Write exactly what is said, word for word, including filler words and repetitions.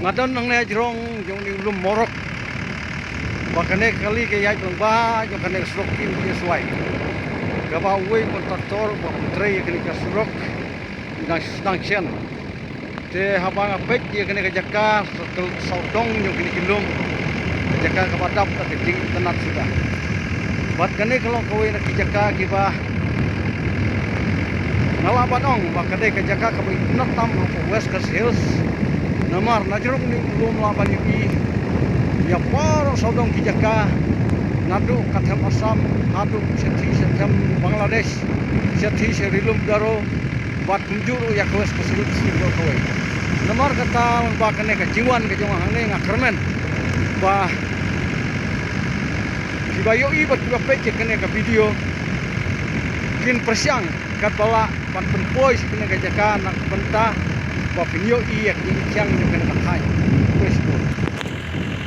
Nga don hangne hajrong jong une u lum Morok, ba kane ka kali ka ïaid lyngba jong kane ka surok P M G S Y, kaba uwei u kontraktor ba u trei ïa kane ka surok u dang sdang shen. Te haba nga peit ïa kane ka jaka, sa-, sawdong jong kine ki lum, ka jaka kaba dap da ka jingitynnad suda. Bad kane ka long kawei na ki jaka kiba nga lah ban ong ba ka dei ka jaka kaba itynnad tam hapoh West Khasi Hills. Namar na jrong une u lum lah ban ïohi ïa baroh sawdong ki jaka, naduh ka them Assam haduh shathie sha them Bangladesh, shathie sha Ri Lum Garo, bad kumjuh ruh ïa ka West Khasi Hills baroh kawei. Namar kata, lyngba kane ka jingwan ka jong nga hangne, nga kyrmen ba kiba ïohi bad kiba peit ïa kane ka video kin pyrshang katba lah ban pynpoi sha kane ka jaka na ka bynta ba phin ïohi ïa ka jingkitkhlieh jong kane ka thaiñ.